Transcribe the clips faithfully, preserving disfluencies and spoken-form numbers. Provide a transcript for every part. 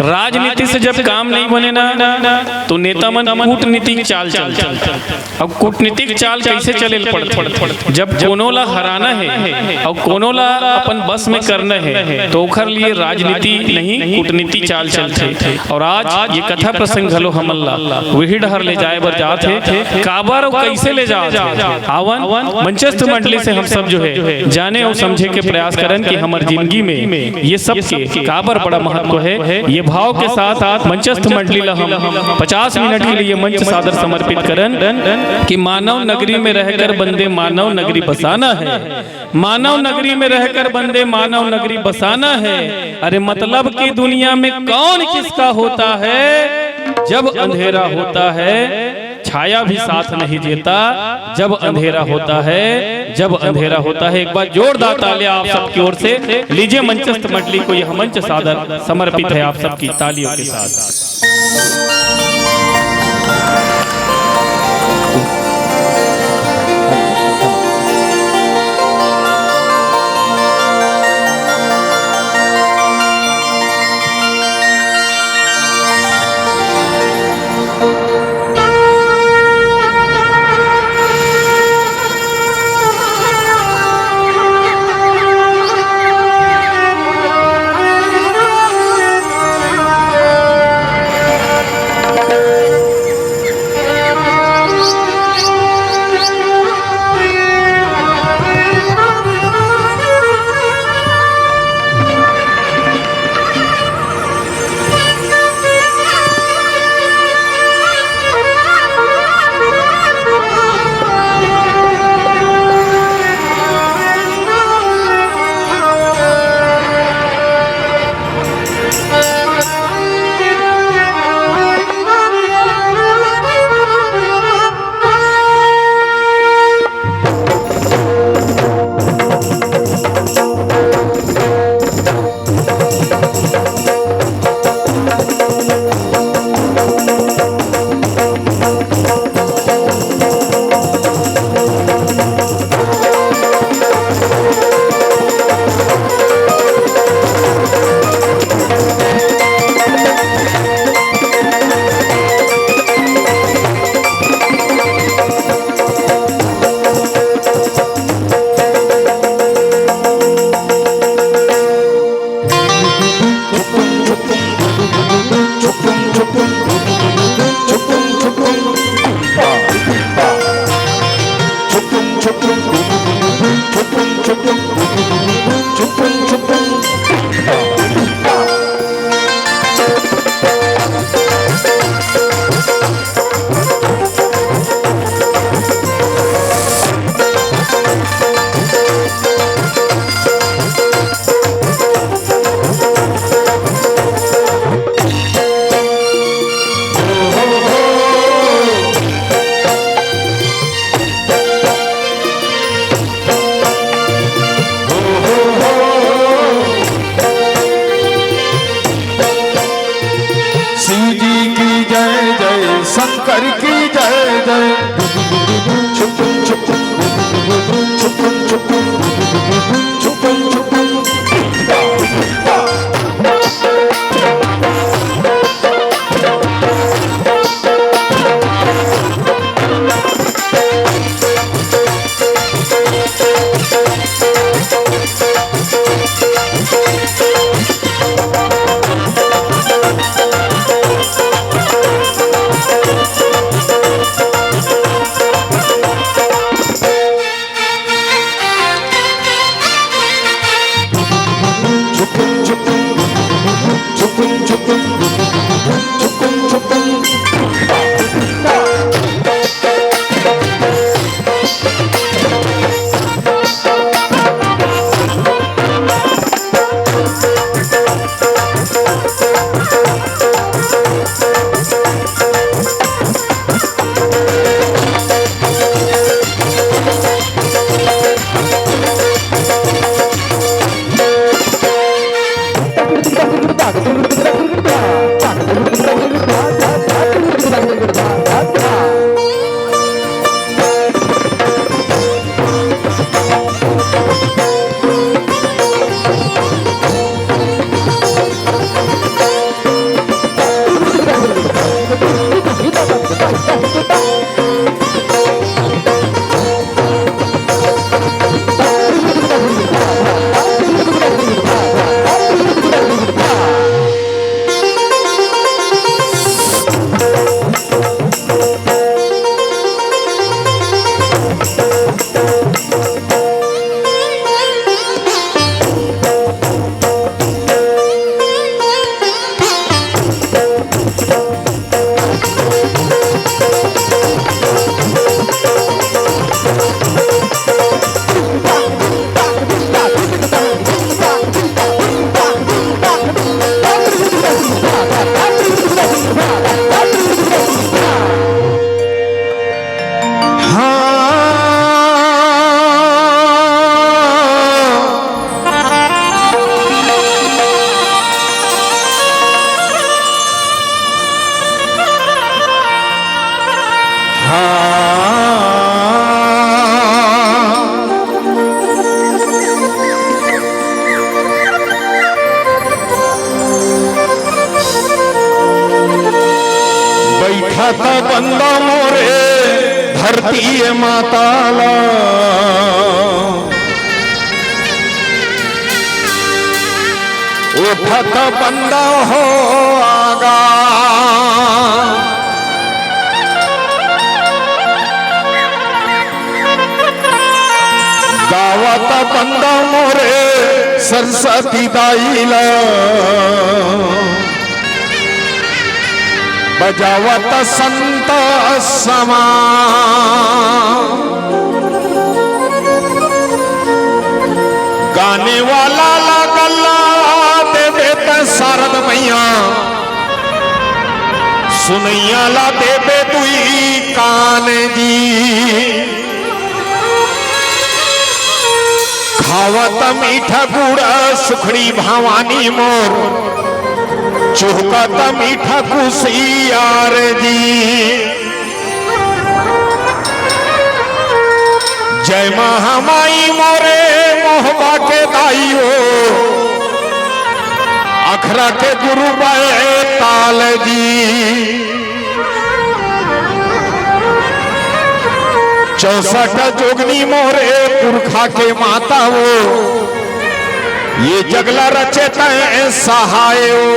राजनीति से जब काम नहीं बने ना, तो नेता मन कूटनीतिक चाल चलथे। अब कूटनीतिक चाल कैसे चले ल पड़थे? जब कोनो ला हराना है और कोनो ला अपन बस में करना है, तो ओखर लिए राजनीति नहीं, कूटनीति चाल चलथे। और आज ये कथा प्रसंग घलो हमन ला उही डहर ले जाए बर जात हे। काबर अउ कैसे ले जात हे? आवन, मंचस्थ मंडली से हम सब जो है, जाने और समझे के प्रयास करन कि हमर जिंदगी में ये सब के काबर बड़ा महत्व है। ये भाव के साथ, साथ मंचस्थ मंडली ला हम पचास मिनट के लिए मंच सादर समर्पित करन कि मानव नगरी में रहकर बंदे मानव नगरी बसाना है, मानव नगरी में रहकर बंदे मानव नगरी बसाना है। अरे, मतलब कि दुनिया में कौन किसका होता है? जब अंधेरा होता है, छाया भी साथ नहीं देता। जब अंधेरा होता है, जब अंधेरा होता है। एक बार जोरदार तालियां आप सबकी ओर से। लीजिए, मंचस्थ मंडली को यह मंच सादर समर्पित है आप सबकी तालियों के साथ। शिव जी की जय जय, शंकर की जय जय। त बंदा मोरे धरती माता ला, उठत बंदा हो आगा। गावत बंदा मोरे सरस्वती दाई ला, बजावत संत समा। गाने वाला ला गल्ला देबे त शारद मैया, सुनैया ला देबे दुई कान जी। खावत मीठा गुड़ सुखड़ी भवानी मोर, चुहकत मीठा कुसियार जी। जय महामाई मोरे मोहबा के दाई हो, अखरा के गुरु बैताल जी। चौसठ जोगनी मोरे पुरखा के माता हो, ये जगला रचे तैं सहाय हो।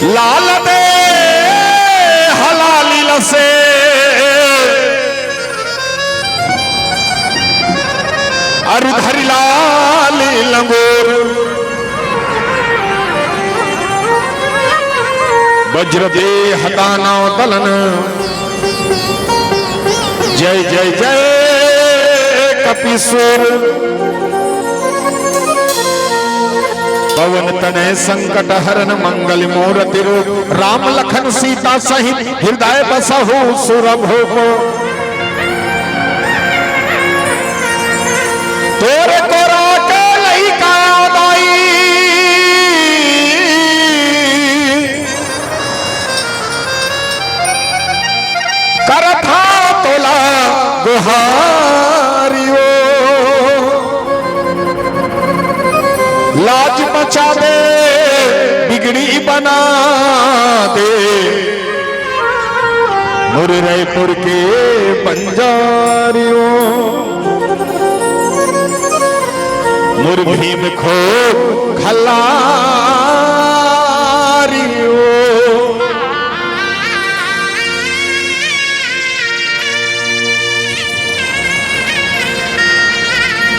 लाल दे हलाली लसे अरु धरि लाल लंगोर। वज्र देह दानव दलन, जय जय जय कपिसुर। पवन तनय संकट हरन मंगल मूरति रूप। राम लखन सीता सहित हृदय बसहु सुर भूप। तोरे कोरा के लइका दाई, करथा तोला गोहारियो। लाज मचा दे, बिगड़ी बना दे, मोर रायपुर के बंजारियो, मोर भीम खो खलारियो।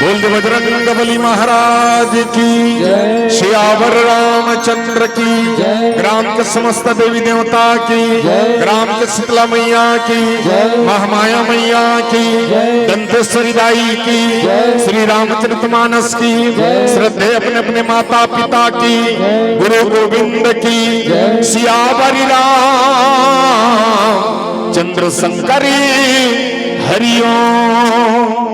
बोल दे बजरंग बली महाराज की, जय। सियावर रामचंद्र की। जय। ग्राम के समस्त देवी देवता की, जय। ग्राम के शीतला मैया की, जय। महामाया मैया की, जय। दंतेश्वरी दाई की, जय। श्री रामचरित मानस की, जय। श्रद्धे अपने अपने माता पिता की, जय। गुरु गोविंद की, जय। सियावर राम चंद्र शंकरी हरिओम।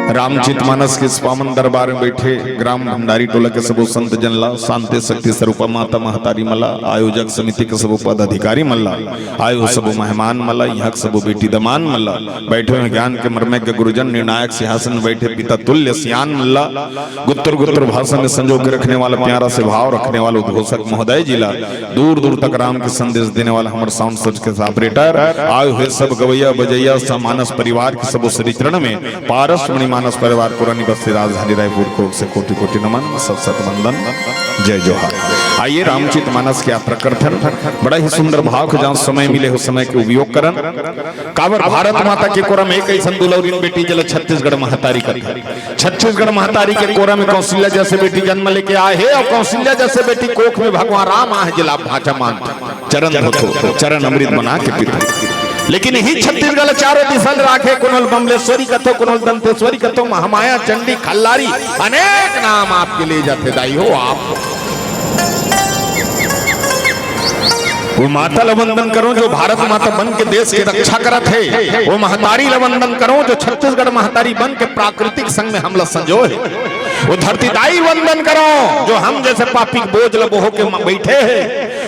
रामचरित मानस के इस पावन दरबार में बैठे ग्राम भंडारी टोला के सबो संत जन ला, शांति शक्ति स्वरूपा माता महतारी मला, आयोजक समिति के सबो पदाधिकारी मला, आयो सबो मेहमान मला, यहाँ के सबो बेटी दमान मला, बैठे हुए ज्ञान के मर्मज्ञ गुरुजन, निर्णायक सिंहासन में बैठे पिता तुल्य सियान मला, गुत्तर गुत्तर भाषा में संजो के रखने वाला, प्यारा से भाव रखने वाला उद्घोषक महोदय जी ला, दूर दूर तक राम के संदेश देने वाला हमर साउंड सर्च के ऑपरेटर, आए हुए सब गवैया बजैया सा मानस परिवार के सबो श्री चरण में पारस मणि मानस परिवार पुरानी बस्ती राजधानी रायपुर कोख से कोटि कोटि नमन, सत सत वंदन, जय जोहार। आइए रामचरित मानस के यात्रा करथन, बड़ा ही सुंदर भाव के जहाँ समय मिले हो समय के उपयोग करन। काबर भारत माता के कोरा में एक अइसन दुलौरिन बेटी जेला छत्तीसगढ़ महतारी कथे। छत्तीसगढ़ महतारी के कोरा में कौशल्या जैसे बेटी जन्म लेके आए हे अउ कौशल्या जैसे बेटी कोख में भगवान राम आहे जेला भांचा मानथे, चरण धोथो, चरण अमृत बना के पीथो। लेकिन इही छत्तीसगढ़ चारों दिशा ले राखे, कोनो ल बमलेश्वरी कथो, कोनो ल दंतेश्वरी कथो, महामाया, चंडी, खल्लारी, अनेक नाम आपके ले जाथे दाई हो आप। वो माता ल वंदन करो जो भारत माता बन के देश के रक्षा करत हे। वो महतारी ल वंदन करो जो छत्तीसगढ़ महतारी बन के प्राकृतिक संग में हमला संजोए हे। वो धरती दाई वंदन करो जो हम जैसे पापी के बोझ ल बोहो के म-, बैठे हे।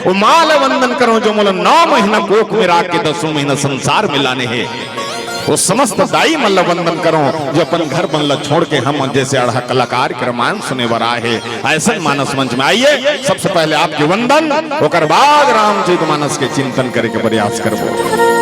वो माँ ल वंदन करो जो मोला नौ महीना कोख में राख के दसों महीना संसार में लाने हे। वो समस्त दाई मन ला वंदन करो, जो अपन घर मन ला छोड़ के हमन जैसे अड़हा कलाकार के रामायण सुने बर आए हे। अइसन मानस मंच में आइए, सबसे पहले आपके वंदन, ओकर बाद रामचरित मानस के चिंतन करे के प्रयास करबो।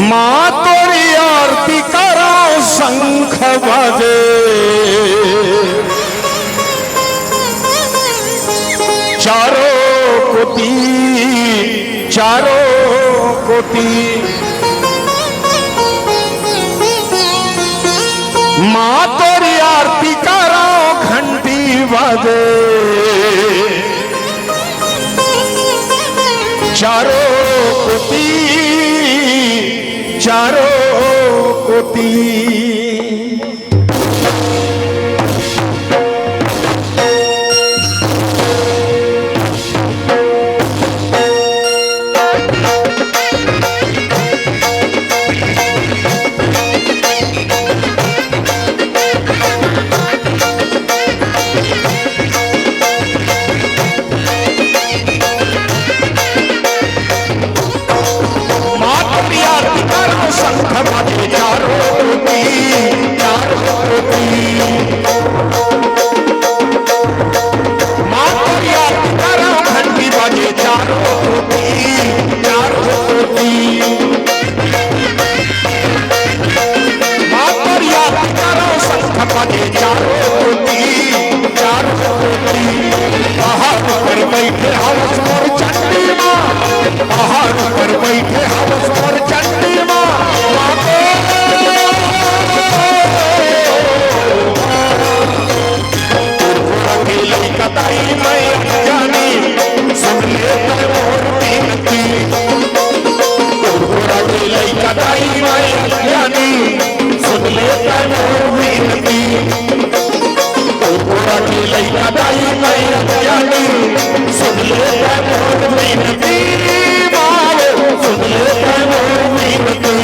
माँ तोरी आरती करो, शंख बजे चारों कोती, चारों कोती। माँ तोरी आरती करो, घंटी बजे चारों कोती, चारों कोती। मातरिया पितरो शंख बजे चारों कोती, चारों कोती। मातरिया पितरो घंटी बजे चारों कोती, चारों कोती। मातरिया पितरो शंख बजे चारों कोती, चारों कोती। पहाड़ पर बैठे हवस मोर चंडी माँ, पहाड़ पर बैठे हवस मोर चंडी माँ। माँ को तोर घोड़ा के लइका दाई मैं अज्ञानी, सुन ले तैं मोर बिनती। तोर घोड़ा के लइका दाई मैं अज्ञानी, सुन ले तैं मोर बिनती। तोर घोड़ा के लइका दाई मैं अज्ञानी, सुन ले तैं मोर बिनती। माँ वो, सुन ले तैं मोर बिनती।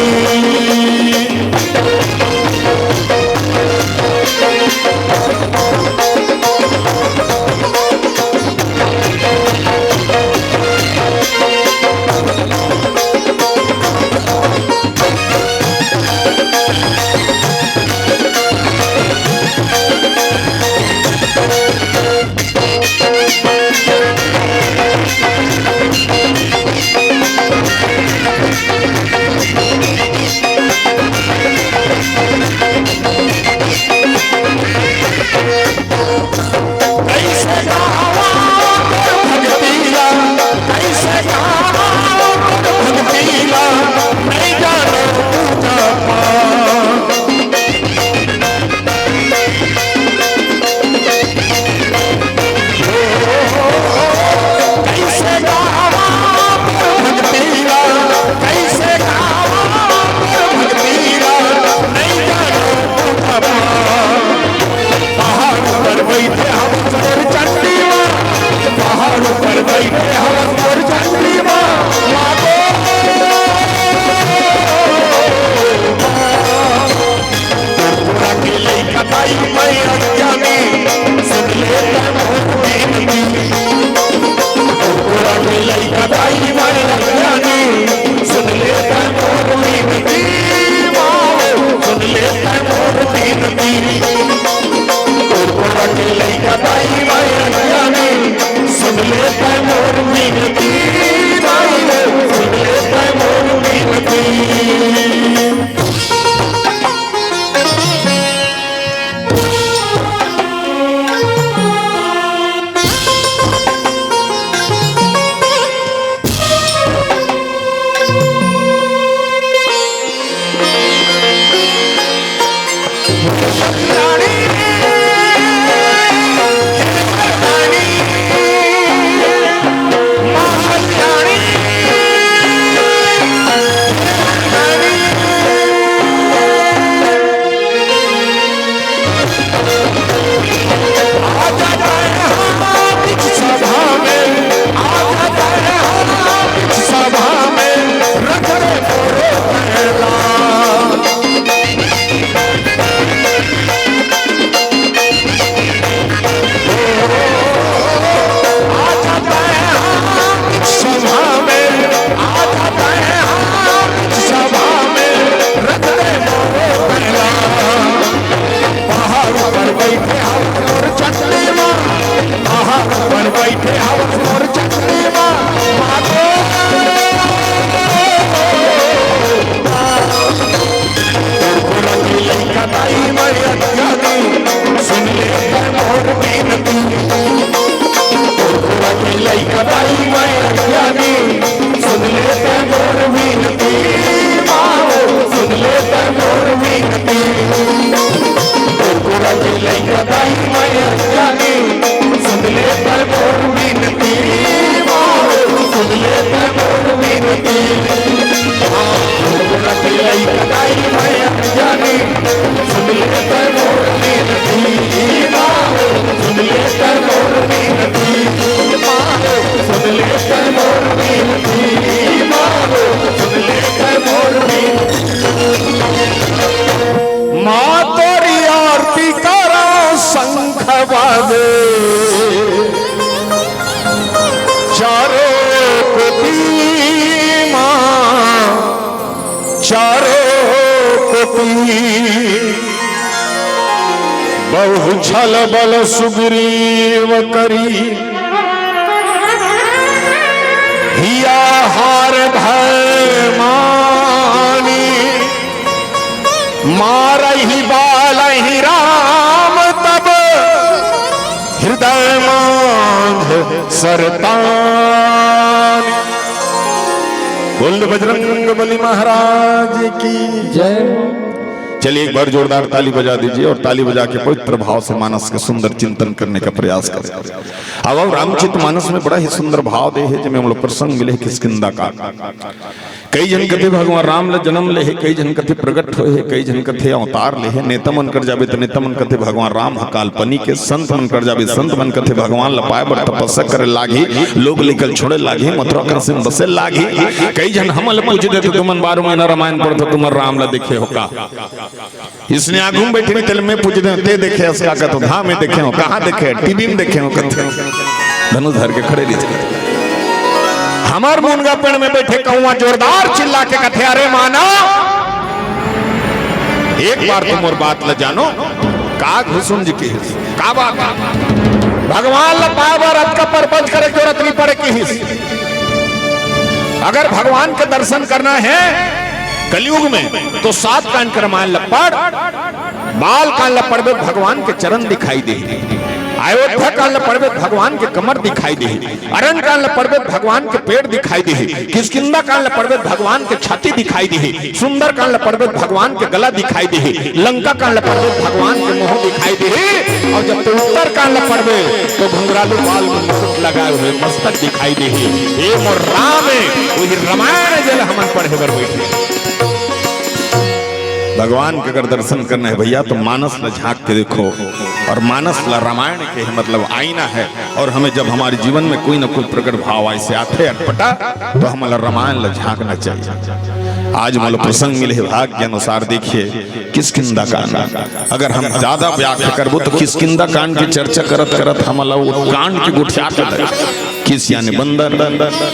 माँ तोरी आरती करा, शंख बाजे चारों कोती माँ, चारों कोती। बहु छल बल सुग्रीव करी, हिया हार भय मानी। मारहि बालहि राम तब, हृदय मांध सरतान। बोल बजरंग बली महाराज की जय। चलिए, एक बार जोरदार ताली बजा दीजिए और ताली बजा के पवित्र भाव से मानस के सुंदर चिंतन करने का प्रयास करें। अब, अब रामचरित मानस में बड़ा ही सुंदर भाव दे हे, जेमे हम लोग प्रसंग मिले हे किष्किंधा का। कई झन कथे भगवान राम ल जन्म ले हे, कई झन कथे प्रगट होए हे, कई झन कथे अवतार ले हे। नेता मन कर जाबे त नेता मन कथे भगवान राम ह काल्पनिक हे, संत मन कर जाबे संत मन कथे भगवान ल पाए बर तपस्या करे लागही, लोग लइका ल छोड़े लागही, मथुरा काशी में बसे लागही। कई झन हमन ल पूछ देथे, तुमन बारह महीना रामायण पढ़थो, तुमन राम ल देखे हो का? इसने आगू में बैठे तेल में पूछ दे, ते देखे हस का? कथे, हाँ, मैं देखे हूँ। कहाँ देखे? टीवी में देखे हूँ। कथे, धनुष धर के खड़े रहिथे। हमर मुनगा पेड़ में बैठे कौआ जोरदार चिल्ला के कथे, अरे माना, एक बार तुम और बात ल जानो, का घुसुम जी किहिस, का बात हे? भगवान ल पाए बर अतका परपंच करे के जरूरत नहीं पड़े किहिस। अगर भगवान के दर्शन करना है कलयुग में, तो सात कांड के रामायण ल पढ़। बाल कांड ल पढ़बे, भगवान के चरण दिखाई देही। अयोध्या कांड ल पढ़बे, भगवान के कमर दिखाई देही। अरण्य कांड ल पढ़बे, भगवान के पेट दिखाई देही। किष्किंधा कांड ल पढ़बे, भगवान के छाती दिखाई देही। सुंदर कांड ल पढ़बे, भगवान के गला दिखाई देही। लंका कांड ल पढ़बे, भगवान के मुंह दिखाई देही। और जब तू उत्तर कांड ल पढ़बे, तो घुंघरालू बाल में मुकुट लगाए हुए मस्तक दिखाई देही। ए मोर राम हे, वही रामायण जेला हमन पढ़े बर बैठे। भगवान के अगर दर्शन करना है भैया, तो मानस ला झांक के देखो। और मानस ला रामायण के, मतलब, आईना है। और हमें जब हमारे जीवन में कोई ना कोई प्रकट भाव ऐसे आथे अटपटा, तो हमला रामायण ला झांकना चाहिए। आज मोला प्रसंग मिले हे, भाग्य के अनुसार देखिए, किष्किंधा कांड। अगर हम ज्यादा व्याख्या करबो, तो किष्किंधा कांड की चर्चा करत करत हमला वो कांड के गोठियात हे। किस यानी बंदर,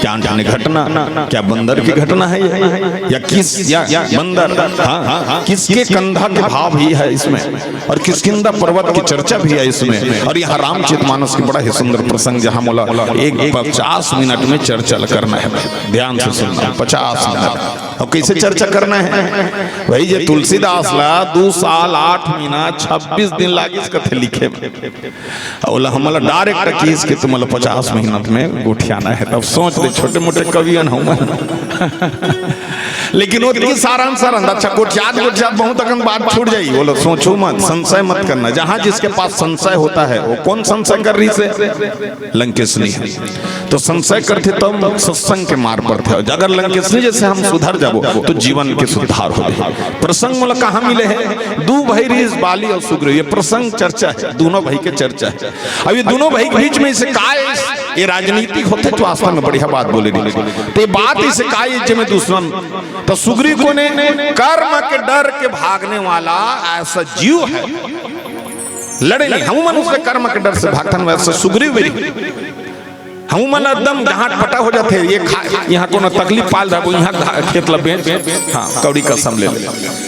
क्या यानी घटना, क्या बंदर की घटना है ये, या किस या, या बंदर, हाँ, हाँ, हाँ, किसके कंधा के भाव भी है इसमें, और किष्किंधा पर्वत की चर्चा भी है इसमें। और यहाँ रामचरित मानस के बड़ा ही सुंदर प्रसंग, जहाँ मोला एक, एक पचास मिनट में चर्चा करना है, ध्यान से सुनना, पचास मिनट। अब कैसे चर्चा करना है भाई? ये तुलसीदास ला दो साल आठ महीना छब्बीस दिन लागिस कथे लिखे में। ओला हमला डायरेक्ट किहिस कि तुमला पचास मिनट में गोठियाना है। तब सोच ले, छोटे मोटे कवि अन हमन। लेकिन ओतकी सारांश, सारांश, अच्छा, गोठियात, गोठियात बहुत अकन बात छूट जाई। ओला सोचो मत, संशय मत करना। जहाँ जिसके पास संशय होता है, वो कौन संशय कर रहिसे? लंकेशनी हे। तो संशय करथे तब सत्संग के मार्ग पर थे। अगर लंकेशनी जैसे हम सुधर जाबो, तो जीवन के सुधार हो जाए। प्रसंग मोला कहाँ मिले हे? दू भाई रिहिस, बाली और सुग्रीव। ये प्रसंग चर्चा है, दोनों भाई के चर्चा है। अब ये दोनों भाई के बीच में इसे का हे? ये राजनीति होथे तो वास्तव में बढ़िया बात बोले नहीं। तो ये बात इसे का हे, जेमे दुश्मन, तो सुग्रीव कोन हे? कर्म के डर के भागने वाला ऐसा जीव है, लड़े नहीं। हम मन उसके कर्म के डर से भागथन, वैसे सुग्रीव भी नहीं। हमू मन एकदम डांट पटा हो जाथे। ये खा, यहाँ कोनो तकलीफ पाल रहा, यहाँ घा-, खेत ल बेच, हाँ, कौड़ी कसम ले ले।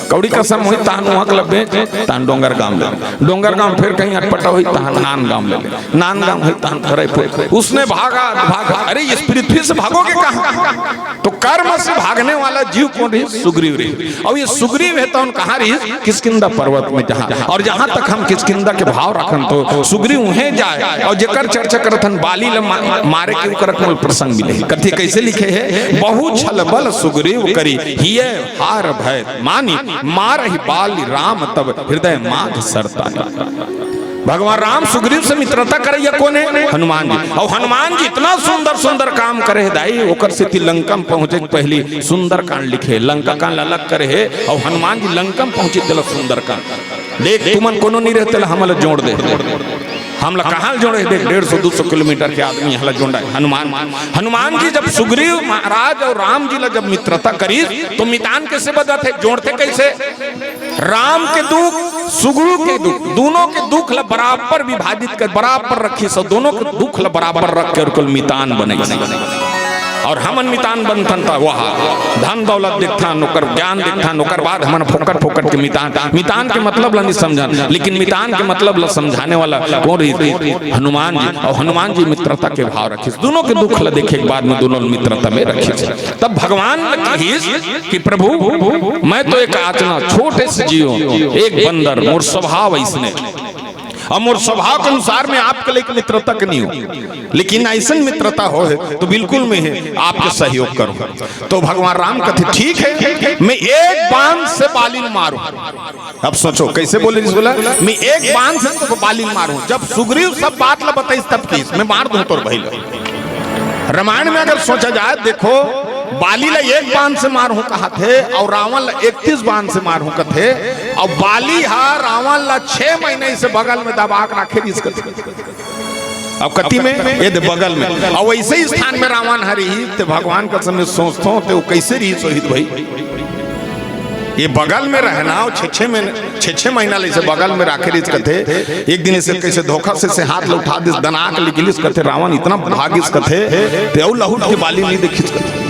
कौड़ी कसम होई, तहन वहाँ ल बेच, तहन डोंगरगांव ले ले। डोंगरगांव फिर कहीं अटपटा होई, तहन नांदगांव ले ले। नांदगांव होई, तहन खड़े पे। उसने भागा, भागा। अरे, इस पृथ्वी से भागोगे कहाँ? तो कर्म से भागने वाला जीव कौन रही? सुग्रीव रही। और ये सुग्रीव हे तो कहाँ रही? किष्किंधा पर्वत में जहाँ। और जहाँ तक हम किष्किंधा के भाव रखन तो सुग्रीव उहें जाए। और जेकर चर्चा करत हन बाली ल मा-, मारे के, ओकर मोला प्रसंग मिले। कथे कैसे लिखे हे? बहु छल बल सुग्रीव करी, हिय हार भय मानी, मारहि बाली राम तब हृदय मांध सरतानी। भगवान राम सुग्रीव से मित्रता करइया कोन हे? हनुमान जी। अउ हनुमान जी इतना सुंदर सुंदर काम करे हे दाई, ओकर सेती लंका में पहुंचे के पहिली सुंदरकांड लिखे, लंका कांड अलग करे हे, अउ हनुमान जी लंका में पहुंचे तेला सुंदरकांड। देख, तुमन कोनो नहीं रहे तेला, हमला जोड़ दे। हमला कहाँ जोड़े? देख, डेढ़ सौ दू सौ किलोमीटर के आदमी हमला जोड़ा हे। हनुमान, हनुमान जी जब सुग्रीव महाराज अउ राम जी ला जब मित्रता करिस, तो मितान कैसे बजाथे, जोड़थे कैसे? राम के दुख, सुग्रीव के दुख, दोनों के दुख ला बराबर विभाजित कर, बराबर रखिस, अउ दोनों के दुख ला बराबर रख के ओकर मितान बनइस। अउ हमन मितान बनथन त वह धन दौलत देखथन, ओकर ज्ञान देखथन, ओकर बाद हमन फोकट फोकट के मितान, मितान के मतलब ला नहीं समझन, लेकिन मितान के मतलब ला समझाने वाला कोन रहिस? हनुमान जी। अउ हनुमान जी मित्रता के भाव रखिस, दोनों के दुख ला देखे के बाद में दोनों मित्रता में रखिस। तब भगवान कहिस कि प्रभु, मैं तो एक आचना, छोटे से जीव, एक बंदर, मोर स्वभाव अइसने, अउ मोर स्वभाव के अनुसार मैं आपके लिए एक मित्रता के नहीं हूँ, लेकिन अइसन मित्रता होय तो बिल्कुल मैं हे आपके सहयोग करूँ। तो भगवान राम कथे, ठीक है, मैं एक बाण से बाली मारूं। अब सोचो कैसे बोले, बोला, मैं एक बाण से तो बाली मारूं। जब सुग्रीव सब बात ला बताइस तब कहिस, मैं मार दूं तोर भाई ला। रामायण में अगर सोचा जाए, देखो, बाली ला एक बाण से मारहूं कहत हे अउ रावण ला इकतीस बाण से मारहूं कथे, अउ बाली हा रावण ला छह महीना से बगल में दबा के राखे रहिस कथे। अब कति में? ये दे बगल में। अउ वइसे ही स्थान में रावण हा रहिस, ते भगवान कसम मैं सोचथों, ते वो कैसे रहिस होही भाई? ये बगल में रहना, अउ छह छह महीने, छह छह महीना ले इसे बगल में राखे रहिस कथे। एक दिन इसे कैसे धोखा से, से हाथ ला उठा दिस, दना के निकलिस कथे, रावण इतना भागिस कथे, ते अउ लहुट के बाली नहीं देखिस कथे।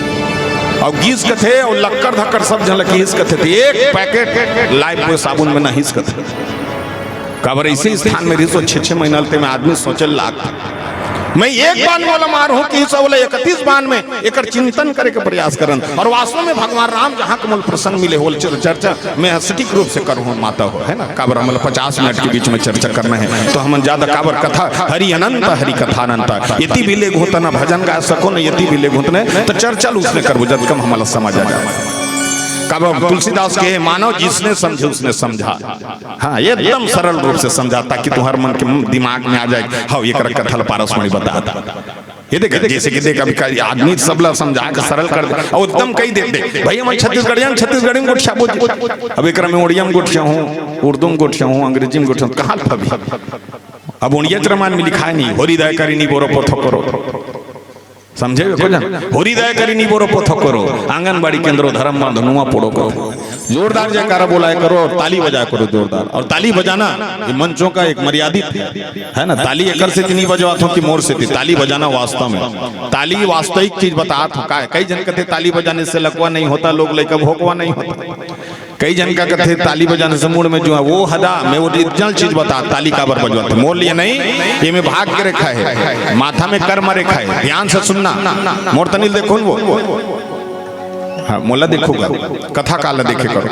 अउ गिस कथे, अउ लक्कड़ धक्कड़ सब झन ला किहिस कथे, ते एक पैकेट लाइफबॉय साबुन में नहिस कथे। काबर अइसे स्थान में रहिस, छह छह महीना ले ते में आदमी सोचे लाग। मैं एक बाण में ओला मारहूं कहिस, ओला इकतीस बाण में, एकर चिंतन करे के प्रयास करन। अउ वास्तव में भगवान राम जहां के मोला प्रसंग मिले होल चर-, चर्चा मैं सटीक रूप से करहूं माता हो, है ना? काबर हमला पचास मिनट के बीच में चर्चा करना है, तो हमन ज्यादा काबर कथा, हरि अनंत हरि कथा अनंत। यति भी ले घोतना भजन गा सको न, यति भी ले घोतना, तो चर्चा ल उसने करबो, जब कम हमला समझ आ जाए। काबर तुलसीदास कहे, मानव जिसने समझे उसने समझा। हाँ, एकदम सरल रूप से समझा, ताकि तुम्हार मन के दिमाग में आ जाए, हाँ, ये कर कथा ल पारस मणि बता दे। ये देख, जैसे कि देख, अभी का आदमी सबला समझा के सरल कर दे, अउ एकदम कही दे, देख, भाई, हमन छत्तीसगढ़िया, छत्तीसगढ़ी में गोठियाबो जी। अब एकरा में ओड़िया में गोठियाहूं, उर्दू में गोठियाहूं, अंग्रेजी में गोठियाहूं, कहाँ फबी? अब ओड़िया च रामायण में लिखाय नहीं, होरी दाय करी नी बोरो पोथो करो। समझे हो जन? होरी दाय करी नी बोरो पोथो करो, आंगनबाड़ी केंद्रो धर्म बांधो नुआ पोड़ो करो। जोरदार जयकारा बोलाया करो अउ ताली बजाया करो जोरदार। अउ ताली बजाना ये मंचों का एक मर्यादित है, है ना? ताली एकर सेती नहीं बजवाथों कि मोर सेती, ताली बजाना वास्तव में, ताली वास्तविक चीज बताथों। का कई जन कथे ताली बजाने से लकवा नहीं होता, लोग लइका भोकवा नहीं होता। कई जन का कथे ताली बजाने से मूड़ में जुआ, वो हदा, मैं वो ओरिजिनल चीज बता, ताली काबर बजवाथे? मोर लिए नहीं, ये में भाग्य रेखा है, माथा में कर्म रेखा है। ध्यान से सुनना, मोर तनिल देखो न वो। हाँ, मोला देखो गा, कथा काल देखे करो।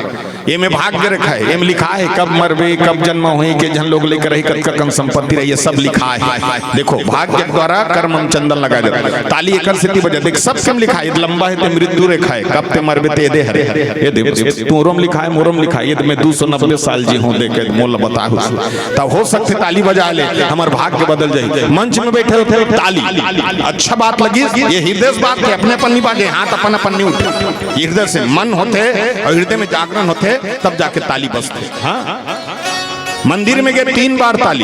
ये में भाग्य रेखा है, ये में लिखा है कब मरबे, कब जन्म होही, के झन लोग लेकर रही, कतका कन संपत्ति रही, ये सब लिखा है। देखो, भाग्य द्वारा कर्म में चंदन लगा देता। ताली एकर सेती बजा, देख, सब कम लिखा है, ये लंबा है ते मृत्यु रेखा है, कब ते मरबे ते दे हरे, ये दे, तोरम लिखा है, मोरम लिखा है, ये तो मैं दो सौ नब्बे साल जी हूँ, देखे मोला बताहू। तब हो सकथे ताली बजा ले, हमर भाग्य बदल जाही। मंच में बैठे होथे ताली, अच्छा बात लगी, ये हृदय से बात के अपने अपन नहीं बाजे, हाथ अपन अपन नहीं उठे। ये हृदय से मन होथे अउ हृदय में जागरण होथे, तब जाके ताली बजथे। हाँ, मंदिर में गए तीन बार ताली,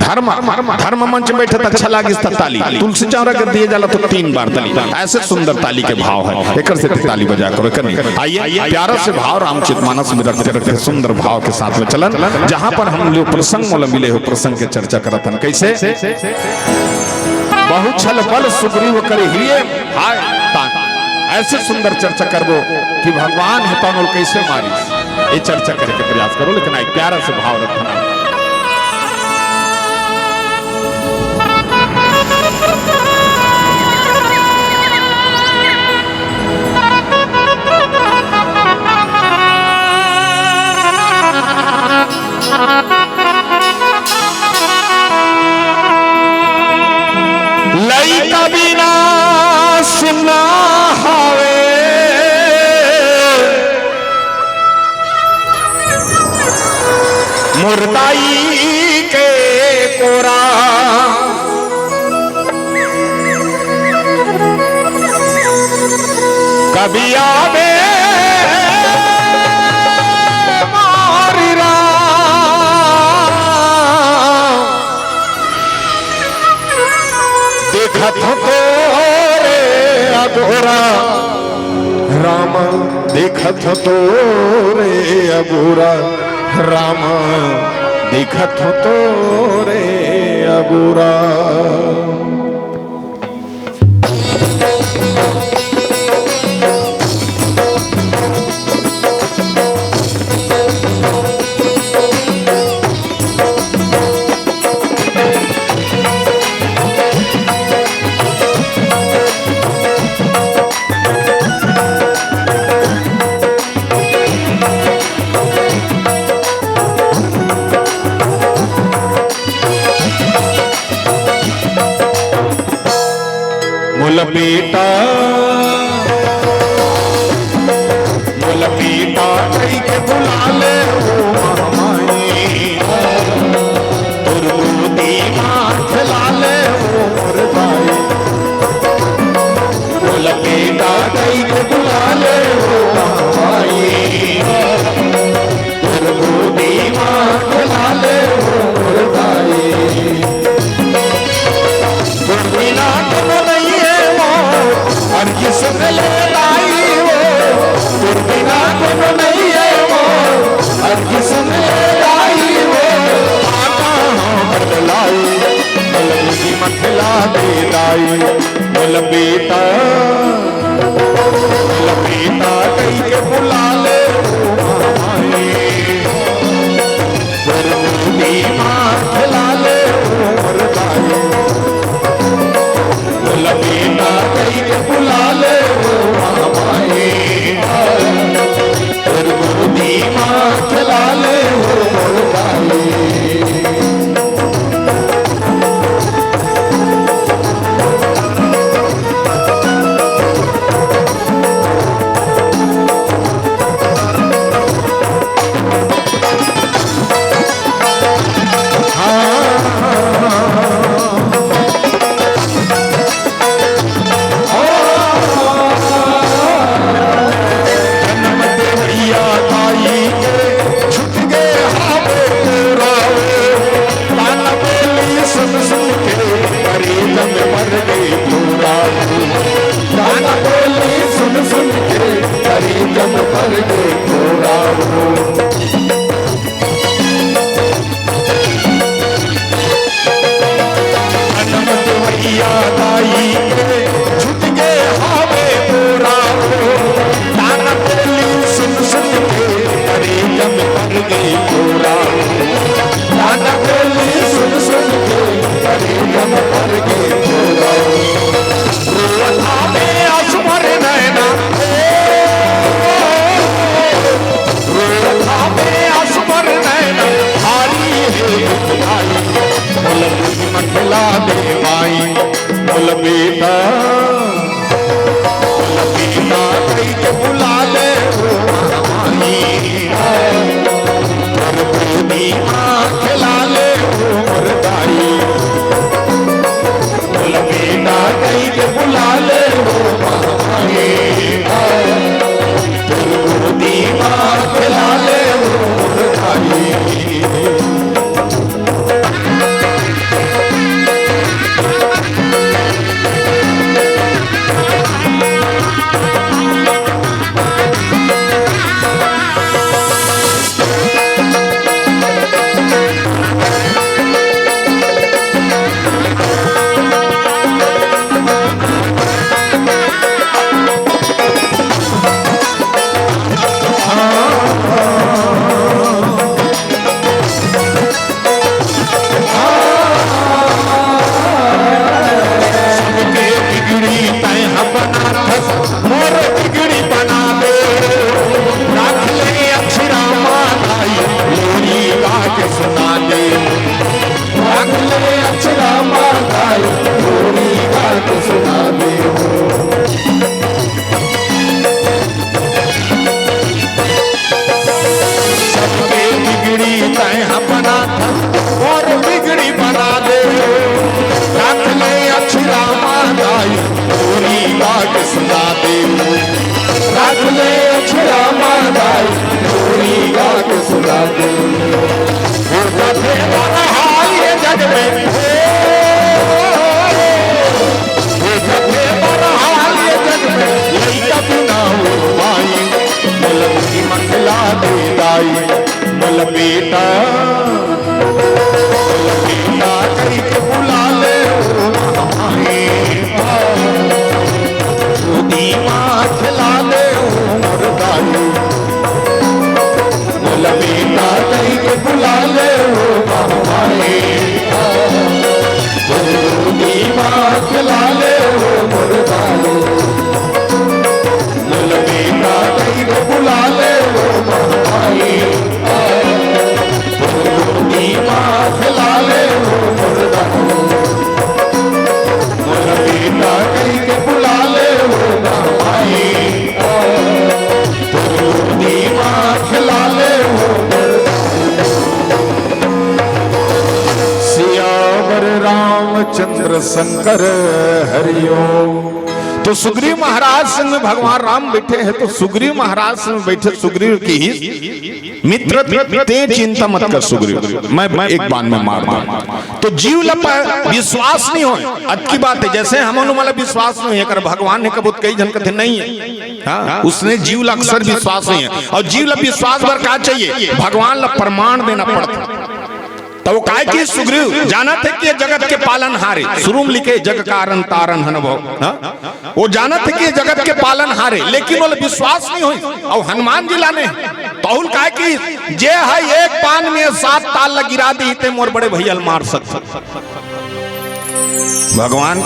धर्म, धर्म मंच में बैठे त अच्छा लागिस त ताली, तुलसी चौरा के दिए जाला तो तीन बार ताली। ऐसे सुंदर ताली के भाव है, एकर सेती ताली बजा करो, एकर नहीं। आइए, प्यारा से भाव रामचरित मानस में रखते रखते सुंदर भाव के साथ में चलन, जहां पर हम लोग प्रसंग मोला मिले हो, प्रसंग के चर्चा करत हन। कैसे? बहुत छल बल सुग्रीव कर हिये भाय तान। ऐसे सुंदर चर्चा करबो कि भगवान हे तौन ल कैसे मारिस, ये चर्चा करे के प्रयास करो, लेकिन एक प्यारा से भाव रखना। लइका बिना सुन्ना हवे, मुर्दा तोरा कभी आवे मारी राम, देखत हो तोरे अगोरा राम, देखत हो तोरे अगोरा राम, देखत हो तोरे अगोरा। मोला बेटा, मोला बेटा कहिके बुला ले ओ माई, तोर गोदी मा खेला ले ओ मोर दाई। मोला बेटा कहिके बुला ले ओ माई, तोर गोदी मा खेला ले ओ मोर दाई। तोर बिना कोनो नइ हे वो, अरजी सुन ले दाई वो। तोर बिना कोनो नइ हे वो, अरजी सुन ले दाई वो। आता हूँ बतलाई, बलम की मखला दे दाई। बोल बेटा, बोल बेटा कहिके बुला ले ओ माई। तोर गोदी मा खेला ले ओ मोर दाई। बोल बेटा कहिके बुला ले ओ माई। तोर गोदी मा खेला ले ओ मोर दाई। जनम देवैया दाई के छूट गे हावे पूरा। ताना बोली सुन सुन के मरीज में मर गे पूरा। ताना बोली सुन सुन के मरीज में मर गे पूरा। जनम देवैया दाई के छूट गे हावे पूरा। ताना बोली सुन सुन के मरीज में मर गे पूरा। ताना बोली सुन सुन के मरीज में मर गे पूरा। रोवत हावे आंसू भरे नैना, ए, रोवत हावे आंसू भरे नैना, भारी हे दुख दाई, बोल गोदी मा खेला दे माई, बोल बेटा, बोल बेटा कहिके बुला ले ओ माई, तोर गोदी मा खेला ले ओ मोर दाई। बोल बेटा कहिके बुला ले ओ माई, तोर गोदी मा खेला ले ओ मोर दाई। रामचंद्र शंकर हरिओम। तो सुग्रीव महाराज संग में भगवान राम बैठे हैं, तो सुग्रीव महाराज संग में बैठे सुग्रीव किहिस, मित्र, तें चिंता मत कर सुग्रीव, मैं, मैं एक बाण में मार दूं। तो जीव ला प-, विश्वास नहीं होय, अतकी बात हे, जैसे हमन ला विश्वास नहीं हे, अगर भगवान हे कबो त कई झन कथे नहीं हे। हाँ, उसने जीव ला अक्सर विश्वास नहीं हे, अउ जीव ला विश्वास बर का चाहिए? भगवान ला प्रमाण देना पड़थे। त वो काय किहिस सुग्रीव, जानत हे कि ये जगत के पालनहार हे, शुरू में लिखे जग कारण तारन हन भव। हाँ? वो जानत हे कि ये जगत के पालनहार हे, लेकिन ओला विश्वास नहीं होय। अउ हनुमान जी लाने, त ओहू काय किहिस, जे ह एक बाण में सात ताल ला गिरा दिही, ते मोर बड़े भैया ला मार सकथे। भगवान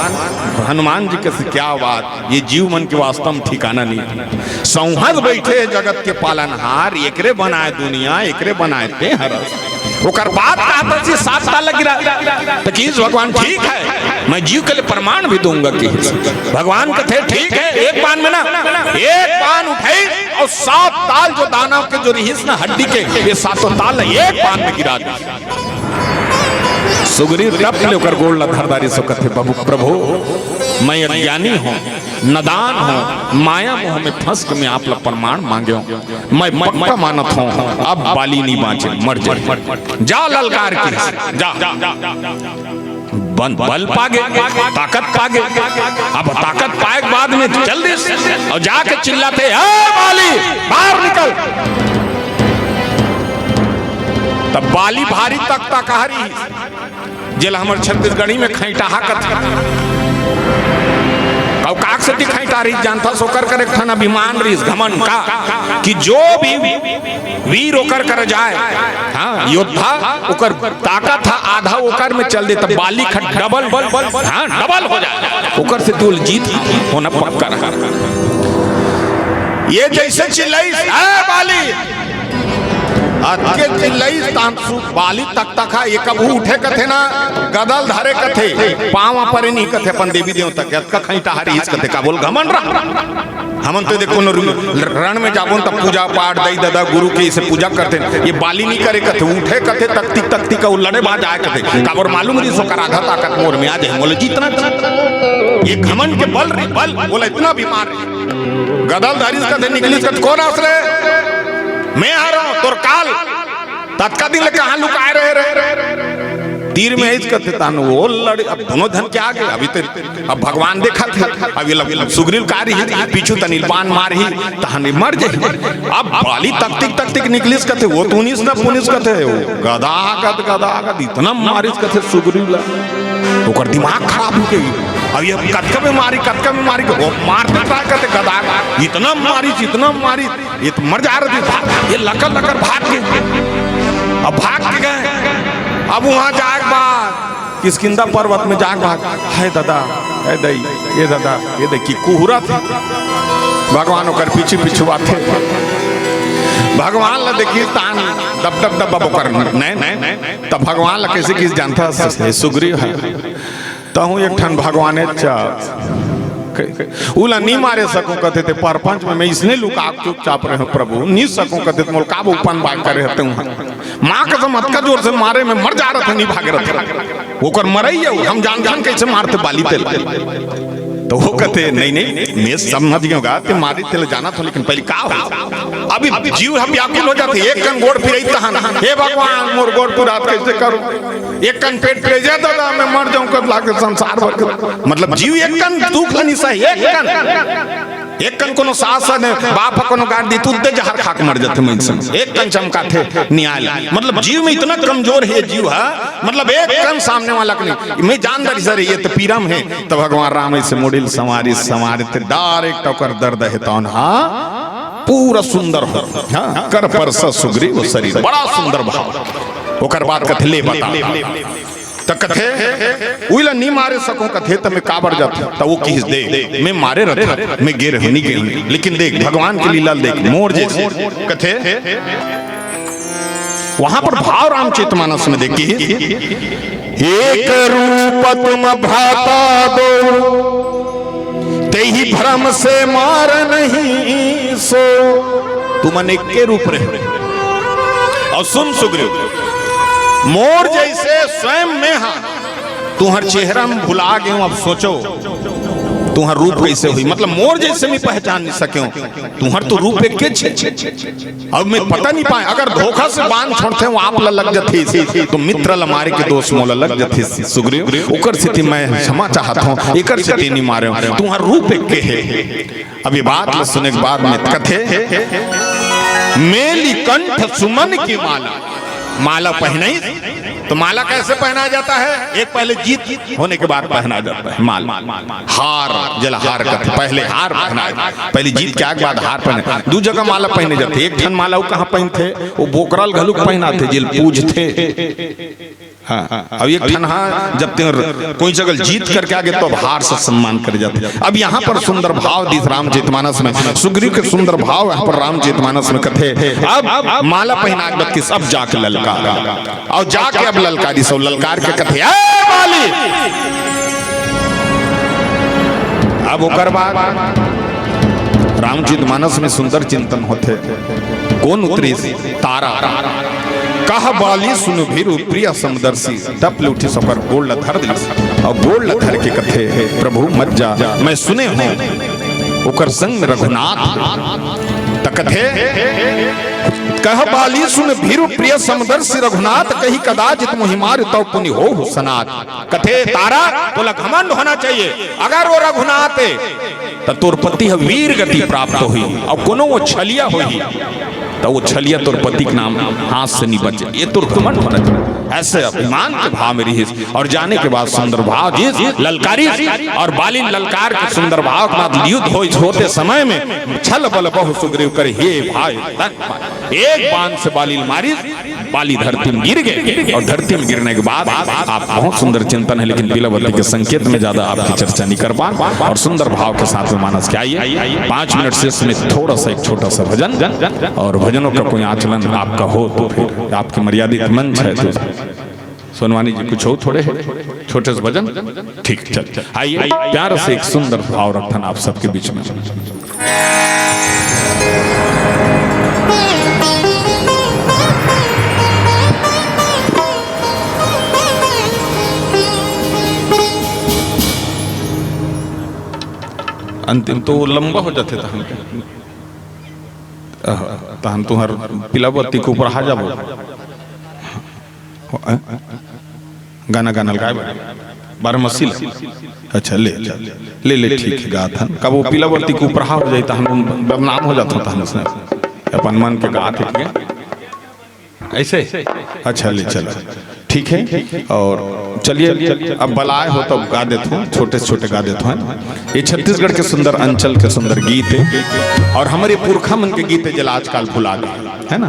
हनुमान जी कथे, क्या बात, ये जीव मन के वास्तव में ठिकाना नहीं। संहत बैठे जगत के पालनहार, एकरे बनाए दुनिया, एकरे बनाए तें हरस। ओकर बाद कहत हे सात ताल ला गिरा, त किहिस भगवान, ठीक है, मैं जीव के लिए प्रमाण भी दूंगा किहिस। भगवान कथे, ठीक है, एक बाण में ना, एक बाण उठाइस अउ सात ताल जो दानव के जो रिहिस ना हड्डी के, ये सातों ताल एक बाण में गिरा दिस। सुग्रीव तब ले ओकर गोड़ ला धर डारिस अउ कथे, "बाबू, प्रभु, मैं अज्ञानी हों, नदान हों, माया मोह में फंस के मैं आप ला प्रमाण मांगे हों। मैं पक्का मानत हों, अब बाली नहीं बांचे, मर जाए। जा ललकार के, जा।" बन-, बल पागे, ताकत पागे। अब ताकत पाए के बाद में चल दिस अउ जाके चिल्लाथे, "ए बाली, बाहर निकल।" तब बाली भारी तकतकहा रिहिस, जेला हमर छत्तीसगढ़ी में खैंटाहा कथे। अउ काक सेती खैंटाहा रिहिस जानथस, ओकर कर एक ठन अभिमान रिहिस, घमंड का, कि जो भी वीर ओकर कर जाए, हाँ, योद्धा, ओकर ताकत ह आधा ओकर में चल दे, त बाली खट डबल, हाँ, डबल हो जाए, ओकर सेती ओला जीत होना पक्का रहा। ये जैसे चिल्लाइस, "ए बाली!" अतके चिल्लाइस, तान सु-, बाली तकतकहा, ये कभू उठे कथे ना, गदा ल धरे कथे, पाँव परे नहीं कथे अपन देवी देवता के, अतका खैंटाहा रिहिस कथे, का बोल घमंड रहा। हमन तो देखो न, रण में जाबो न, तब पूजा पाठ, दाई ददा, गुरु के इसे पूजा करथे। ये बाली नहीं करे कथे, उठे कथे, तकतिक तकतिक अउ लड़े बा जाए कथे। काबर मालूम रिहिस ओकर आधा ताकत मोर में आ जाए, मोला जीतना। ये घमंड के बल रे, बल, बोला इतना बीमार रे। गदा ल धरिस कथे, निकलिस कथे, "कोन आस रे?" "मैं आ रहा हूँ, तोर काल।" ततका दिन ले कहाँ लुकाए रहे रे? तीर में आइस कथे तान वो लड़े, अब दोनों झन के आगे, अभी तो, अब भगवान देखथे, अब ये लब-, सुग्रीव का रही, पीछू तनिल बाण मारही, तहन ये मर जाही। अब बाली तकतिक तकतिक निकलिस कथे, वो तुनिस न पुनिस कथे, वो गदागद, गदागद, इतना मारिस कथे सुग्रीव ला, ओकर दिमाग खराब हो गे। अब ये कतका में मारी, कतका में मारी, वो मारते ट्राई करथे गदागद, इतना मारिस, इतना मारिस, ये तो मर जा रहे थे, भाग, ये लकर लकर भाग के, अब भाग के गए। अब वहां जाए के बाद किष्किंधा पर्वत में जाए के बाद, "हे दादा, हे दई, ये दादा, ये देखी कुहरा थे।" भगवान ओकर पीछे पीछू आथे। भगवान ला देखी तान दब दब दब दब ओकर नैन, तब भगवान ला कैसे किस जानता, सुग्रीव है। तहूँ एक ठन भगवाने चा-, उला नी मारे सकूं कथे ते परपंच में मैं इसने लुका के चुपचाप रहे हूँ प्रभु, नी सकूं कथे ते मोल का उपन बाग करे हते हूँ। माँ कसम अतका जोर से मारे में मर जा रहा था, नी भाग रहा था। ओकर मरई है, हम जान जान कैसे मारते बाली तेल। तो वो कहते, "नहीं, नहीं, मैं समझ गया होगा, ते मारी तेल जाना था, लेकिन पहले का हो?" अभी जीव हम व्याकुल हो जाते, एक कन गोड़ फिरई तहन, "हे भगवान, मोर गोड़ पुरात कैसे करूं?" एक कन पेट पे, "जा दादा, मैं मर जाऊं कद लाके संसार भर के।" मतलब, जीव एक कन दुख ल निसा, एक कन, एक कन कोनो सास ने बाप ह कोनो गाड़ दी, तुद्दे जहर खा के मर जाथे मइनसे। एक कन चमकाथे नियाल। मतलब, जीव में इतना कमजोर है जीव ह, मतलब, एक कन सामने वाला के नहीं। मैं जान दरी सर, ये तो पीरा में है। तो भगवान राम ऐसे मुड़िल संवारी, संवारी थे, डायरेक्ट ओकर दर्द है तौन, हाँ, पूरा सुंदर हो, हाँ, कर परस सुग्रीव शरीर, बड़ा सुंदर भाव। ओकर बाद कथे, "ले बता।" त कथे, "उइला नी मारे सको," कथे, "त मैं काबर जाथों?" त वो किहिस, "देख, मैं मारे रहथों, मैं गे रहूं, नी गे रहूं, लेकिन देख, भगवान के लीला ल देख, मोर जैसे," कथे, वहां पर भाव रामचरित मानस में देखिए, "एक रूप तुम भ्राता दो, तेहि भ्रम से मार नहीं सो।" तुमन एके रूप रहे। अउ सुन सुग्रीव, मोर जैसे स्वयं मैं हा, तुंहर चेहरा में भुला गेंव, अब सोचो, तुंहर रूप कइसे होही? मतलब, मोर जइसे मैं पहचान नइ सकेंव, तुंहर तो रूप एके छे। अब मैं पता नइ पाएंव, अगर धोखा से बांध छोड़थेंव आप ला लग जातिस, तो मित्र ला मारे के दोष मोला लग जातिस सुग्रीव, ओकर सेती मैं क्षमा चाहत हंव, एकर सेती नइ मारेंव, तुंहर रूप एके हे। अब ये बात ला सुने के बाद में कथे, मेली कंठ सुमन की माला। माला पहनाइस, तो माला कैसे पहनाया जाता है? एक पहले जीत होने के बाद पहनाया जाता है माला। हार, जेला हार कथे, पहले हार पहनाए, पहले जीत के आए के बाद हार पहने। दू जगह माला पहने जाथे, एक ठन माला वो कहाँ पहनथे, वो बोकरा ल घलो पहनाथे, जेला पूजथे। हाँ, अब एक ठन हा, जब तें कोई जगह जीत करके आगे, तो अब हार से सम्मान करे जाथे। अब यहाँ पर सुंदर भाव दिस रामचरितमानस में, सुग्रीव के सुंदर भाव यहाँ पर रामचरितमानस में कथे, अब माला पहना के बत्तीस, अब जाके ललकार, अउ जाके अब ललकारिस, अउ ललकार के कथे, "ए बाली!" अब ओकर बाद रामचरितमानस में सुंदर चिंतन होथे। कोन उतरिस? तारा। कह बाली सुन भीरु प्रिय समदर्शी। टप ले उठिस, ओकर गोड़ ल धर दिस, अउ गोड़ ल धर के कथे, "हे प्रभु, मत जा, मैं सुने हंव ओकर संग में रघुनाथ।" त कथे, "कह बाली सुन भीरु प्रिय समदर्शी रघुनाथ, कही कदाचित मोहि मारि तव पुनि होहु सनाथ।" कथे, "तारा, तोला घमंड होना चाहिए, अगर वो रघुनाथ हे, त तोर पति ह वीर गति प्राप्त होही, अउ कोनो वो छलिया होही, त वो छलिया तोर पति के नाम हाथ से नइ बचे। ये तोर घमंड होना चाहिए।" ऐसे अभिमान के भाव में रिहिस, अउ जाने के बाद सुंदर भाव दिस, ललकारिस, अउ बाली ललकार के सुंदर भाव के बाद युद्ध होइस, होते समय में छल बल बहु सुग्रीव करे, हे भाई, एक बाण से बाली ल मारिस, बाली धरती में गिर गे, अउ धरती में गिरने के बाद आप बहुत सुंदर चिंतन है, लेकिन पीलावती के संकेत में ज्यादा आपकी चर्चा नहीं कर पान, अउ सुंदर भाव के साथ में मानस के आइए। पाँच मिनट शेष में थोड़ा सा एक छोटा सा भजन, अउ भजनों का कोई आचलन आपका हो तो फिर आपके मर्यादित मंच है, तो सोनवानी जी कुछ हो थोड़े छोटे से भजन, ठीक, चल, आइए, प्यार से एक सुंदर भाव रखथन आप सबके बीच में। अंतिम तो लंबा हो जाथे तहन। अह, तहन तुंहर पीलावती के ऊपर आ जाबो। गाना, गाना ल गाए बर। बारहमासी ल। अच्छा, ले, ले, ले, ठीक हे, गाथन। कब वो पीलावती के ऊपर हो जाए, तहन बदनाम हो जाथन, तहन उसने अपन मन के गात हे, ठीक हे? ऐसे? अच्छा, ले, चलो। ठीक हे, अउ चलिए, अब बलाए हो तब गा देथंव, छोटे से छोटे गा देथंव। ये छत्तीसगढ़ के सुंदर अंचल के सुंदर गीत हे, अउ हमर पुरखा मन के गीत हे, जेला आजकल भुला गे, है ना?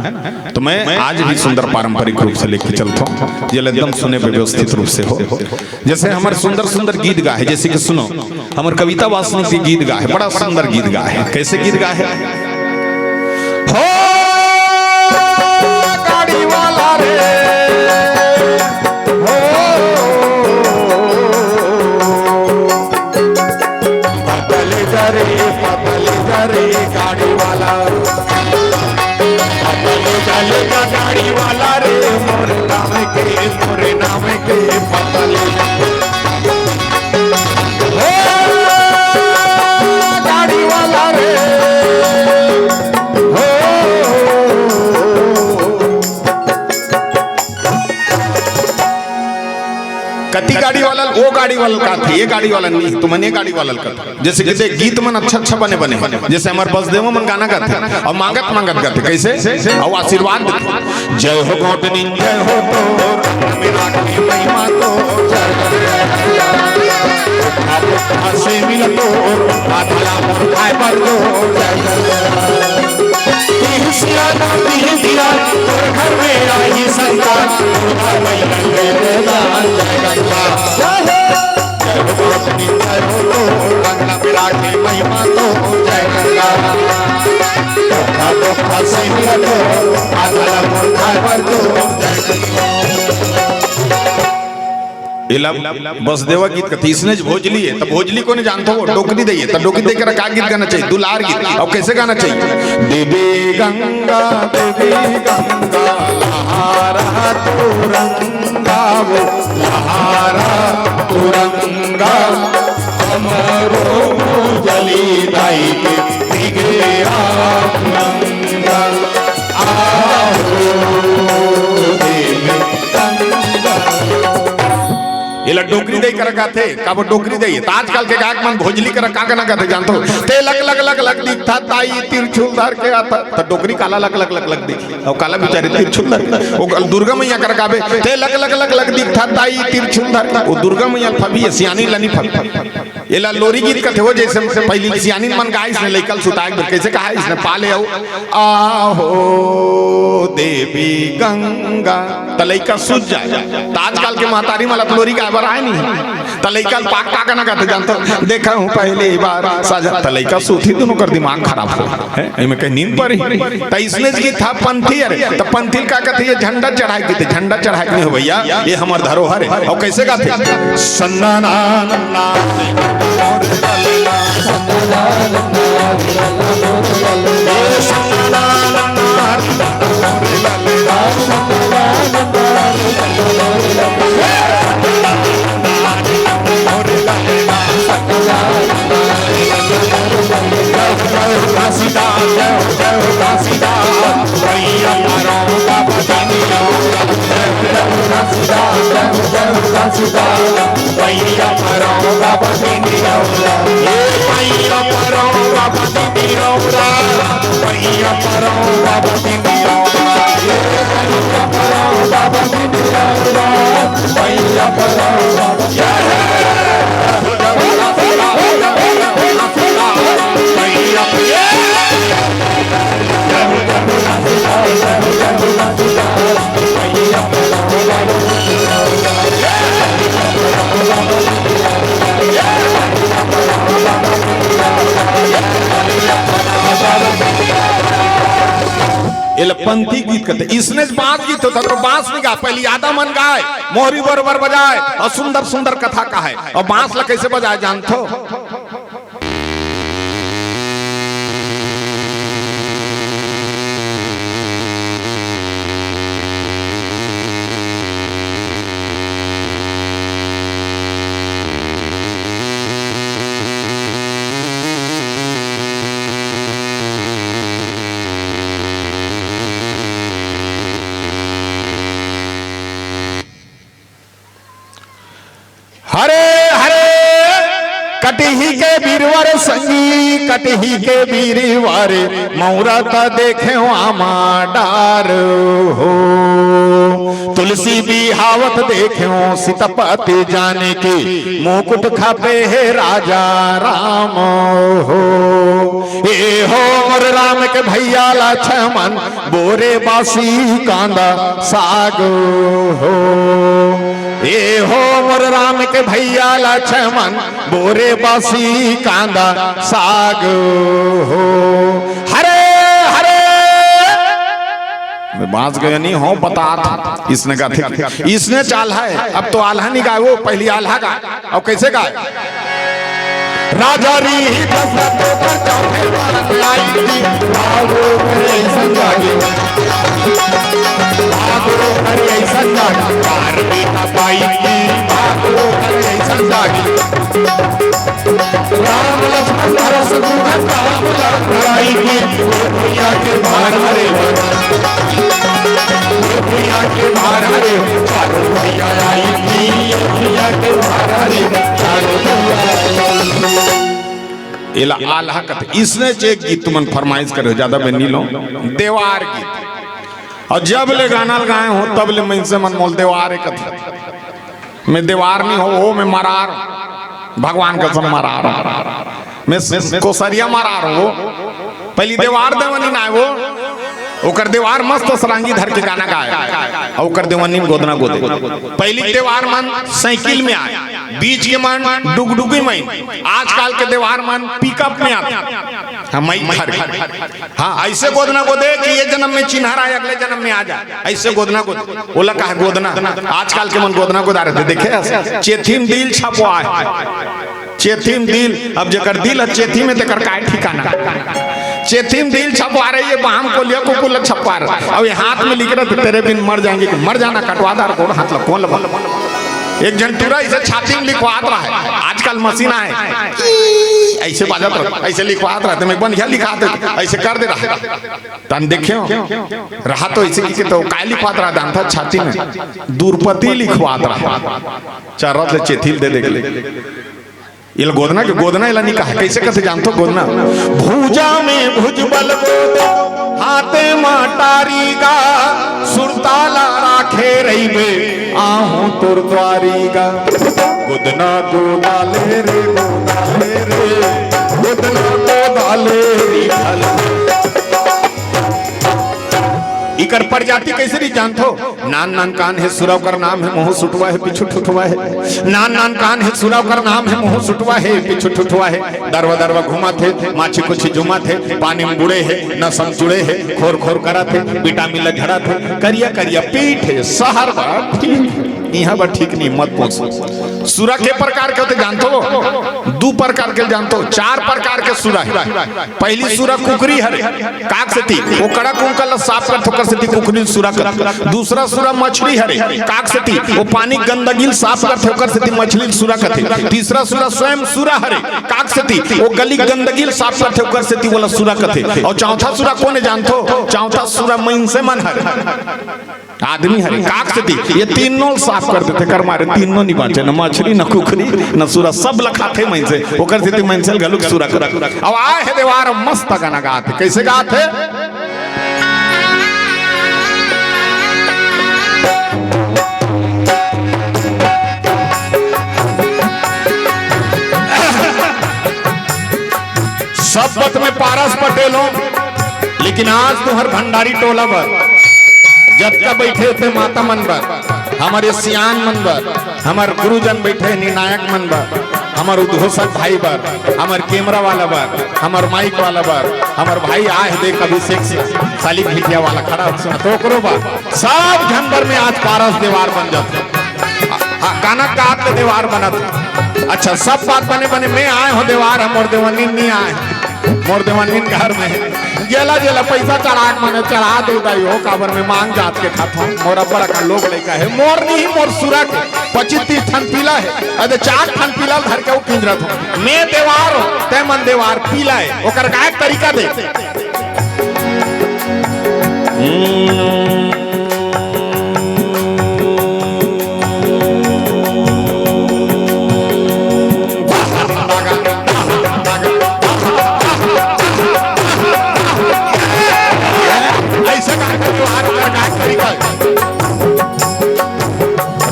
तो मैं आज भी सुंदर पारंपरिक रूप से लेके चलथंव, जेला एकदम सुने व्यवस्थित रूप से हो। जैसे हमर सुंदर सुंदर गीत गा हे, जैसे कि सुनो, हमर कविता वासनिक के गीत गा हे, बड़ा सुंदर गीत गा हे। कैसे गीत गा हे? हो गाड़ी वाला रे, हो पतल जा रे, पतल जा रे गाड़ी वाला, पतल जा ले गाड़ी वाला रे, मोर नाम के, मोर नाम के पतल। हो गाड़ी वाला रे, हो। कति गाड़ी वाला ल, ओ गाड़ी वाला ल काथे, ये गाड़ी वाला नहीं, तुमन ये गाड़ी वाला ल काथे। जैसे कि देख, गीत मन अच्छा अच्छा बने बने, जैसे हमर बसदेवा मन गाना गाथे अउ मांगत मांगत गाथे, कैसे? अउ आशीर्वाद देथे, जय हो गोटनी, जय हो तो, मेरा की महिमा तो, जय हो, से मिल तो, आधा ला मोर खाए बर दो, जय हो। सिया ना दिया, तोर घर में आई संता, तोर घर में आई संता, जय गंगा। जय हो। एला बसदेवा गीत कथे, इसने ज भोजली हे, त भोजली कोने जानथो, डोकरी दई हे, त डोकरी दई करा का गीत गाना चाहिए? दुलार गीत। अउ कैसे गाना चाहिए? देवी गंगा, देवी गंगा, लहारा तू रंगा वो, लहारा दई करा कथे, काबर डोकरी दई। त आजकल के गायक मन भोजली करा का गाना गाथे जानथो? ते लक लक लक लक दिखथा ताई, तिरछुल धर के आथा। त डोकरी काला लक लक लक लक दिखही? अउ काला बिचारी तिरछुल धर के। ओ दुर्गा मैया करा गाबे, ते लक लक लक लक दिखथा ताई, तिरछुल धर के। ओ दुर्गा मैया ल फबही, सियानी ल नी फबही। एला लोरी गीत कथे हो, जइसे पहिली सियानी मन गाइस ने लइका ल सुताय बर, कइसे कहाय इसने, पाले अउ आहो देवी गंगा, त लइका सुत जाय। त आजकल के महतारी मन ल त लोरी गाय बर आय नहीं, त लइका ल पाक का गाना गाथे जानथो? देखा हूँ पहली बार साजा, त लइका सुतही, दूनों कर दिमाग खराब हो, हैं? एमे कहीं नींद परी? त इसने गीत था पंथी, अरे त पंथी ल का कथे? ये झंडा चढ़ाय के, त झंडा चढ़ाय के नहीं हो भैया, ये हमर धरोहर हे। अउ कइसे गाथे? सन्ना ना ना ना। एला पंथी गीत कथे। इसने बांस गीत होता तो बांस नहीं गा, पहली आदा मन गाय, मोहरी बरोबर बजाय अउ सुंदर सुंदर कथा कहाय। अउ बांस ला कइसे बजाय जानथो? हरे हरे कटही के बीरवर संगी, कटही के बीरवर, मौरा त देखेंव आमा डार हो। तुलसी बिहावत देखेंव सीतापति जानकी, मुकुट खपे हे राजा राम हो। ए हो मोर राम के भैया लक्ष्मण, बोरे बासी कांदा साग हो। ए हो मोर राम के भैया लक्ष्मण, बोरे बासी कांदा साग हो। हरे हरे। मैं बांस गयो नहीं हो, बता इसने गा, ठीक। इसने चाल है, अब तो आल्हा नहीं गाय, वो पहली आल्हा गा। अउ कइसे गाय? राजा री दशरथ ओकर चौथे वरन आई थी, भागो करे संजागी। भागो करे संजागी, पार भी न पाई थी, भागो करे संजागी। राम लक्ष्मण भरत शत्रुघ्न राम लक्ष्मण आई थी, भैया के बाहर हरे। भैया के बाहर हरे, चारों भैया आई थी, भैया के बाहर हरे, चारों भैया। एला आल्हा कथे। इसने जे गीत तुमन फरमाइश करे हो, ज्यादा मैं नी लो, देवार गीत। अउ जब ले गाना ल गाए हो, तब ले मनसे मन मोल देवार कथे। मैं देवार नहीं हो, वो मैं मरार, भगवान कसम मरार। मैं स-, कोसरिया मरार हो। पहली देवार देवनी ना वो, ओकर देवार मस्त सरांगी धर के गाना गाय, अउ ओकर देवनी में गोदना गोदे। पहली देवार मन साइकिल में आय, बीच के मन डुगडुगी में, आजकल के देवार मन पिकअप में आथे। हाँ, माइक धर के। हाँ, अइसे गोदना गोदे कि ये जनम में चिन्हार आय, अगले जनम में आ जाय। अइसे गोदना गोदे। ओला कहे गोदना। आजकल के मन गोदना गोदा रथे। देखे हस? चेथी म दिल छपवाय। चेथी म दिल। अब जेकर दिल हे चेथी में, तेकर काय ठिकाना। चेथी म दिल छपवा रही हे, बाम कोलिया कुकुर ल छपवा रहे। अब ये हाथ में लिख रहे, तेरे बिन मर जाएंगे, कि मर जाना, कटवा दार गोड़ हाथ ल, कोन ल बा? एक झन टूरा अइसे छाती म लिखवात रहय, आजकल मशीन आय, अइसे बाजत रहय, अइसे लिखवात रहय, त मैं बन घ्या लिखात हे, अइसे कर दे रहय। तन देखेंव, रहा तो अइसे कि, कि तो काय लिखवात रहय, जानथव छाती म दुरपति लिखवात रहय, चरत ले चेथी ल दे दे के। एला गोदना के, गोदना एला नइ कहय, कइसे कथे जानथव गोदना? भुजा में भुजबल गोदे, हाथे म टारी गा, सुरता ला राखे रहिबे, आहूं तोर द्वारी गा। गोदना गोदा ले रे, गोदा ले रे, गोदना गोदा ले रे। इकर प्रजाति कइसे रही जानथव? नान नान कान हे सुरा ओकर नाम हे, मुहूं सुटवा हे, पीछू ठुठवा हे। नान नान कान हे सुरा ओकर नाम हे, मुहूं सुटवा हे, पीछू ठुठवा हे। दरवा दरवा घुमाथे, माछी कुछी जुमाथे, पानी म बुड़े हे, नस म जुड़े हे, खोर खोर करत हे, विटामिन ल झड़ाथे, करिया करिया पीठ हे, सहर बर ठीक, इहां बर ठीक नहीं, मत पूछ। सुरा के प्रकार के होथे जानथव? दू प्रकार के जानथव, चार प्रकार के सुरा हे। पहिली सुरा कुकरी हरे, काक सेती, ओ कड़ा कुंकल ल साफ करथे, ओकर सेती कुकरी ल सुरा कथे। दूसरा सुरा मछली हरे, काक सेती, ओ पानी गंदगी ल साफ करथे, ओकर सेती मछली ल सुरा कथे। तीसरा सुरा स्वयं सुरा हरे, काक सेती, ओ गली गंदगी ल साफ करथे, ओकर सेती ओला सुरा कथे। अउ चौथा सुरा कोन हे जानथव? चौथा सुरा मइनसे मन हरे। आदमी हरे, काक सेती, ये तीनों ल साफ कर देथे, कर मारे तीनों नइ बांचे, न मछली, न कुकरी, न सुरा, सब ल खाथे मइनसे, ओकर सेती मइनसे ल घलुक सुरा कर। अब आय हे देवार, मस्त गाना गाथे, कइसे गाथे? सब बत में पारस पटेल हो, लेकिन आज तुंहर भंडारी टोला बर, जतका बइठे होते माता मन बर, हमर सियान मन बर, हमर गुरुजन बइठे निर्णायक मन बर, हमर उद्घोषक भाई बर, हमर कैमरा वाला बर, हमर माइक वाला बर, हमर भाई आय हे देख अभिषेक सिंह, साली घिटिया वाला खड़ा हो, सुना तो ओकरो बर, सब झन बर में आज पारस देवार बन जाथे। हाँ, गाना गात ले देवार बनत। अच्छा, सब बात बने बने, मैं आय हों देवार, हम मोर देवन्नी नइ आय, मोर देवन्नी घर में हे। जेला जेला पैसा चढ़ा के मने चढ़ा दो दाई हो, काबर में मांग जात के खाथों। मोर अब्बड़ अकन लोग लइका हे, मोर नहीं, मोर सुरा के पच्चीस तीस ठन पीला हे, अरे चार ठन पीला धर के वो किंजरत हो। मैं देवार हों, तै मन देवार पीला हे, ओकर गायक तरीका दे। ऐसे गाय का त्योहार, ओकर गाय का तरीका है।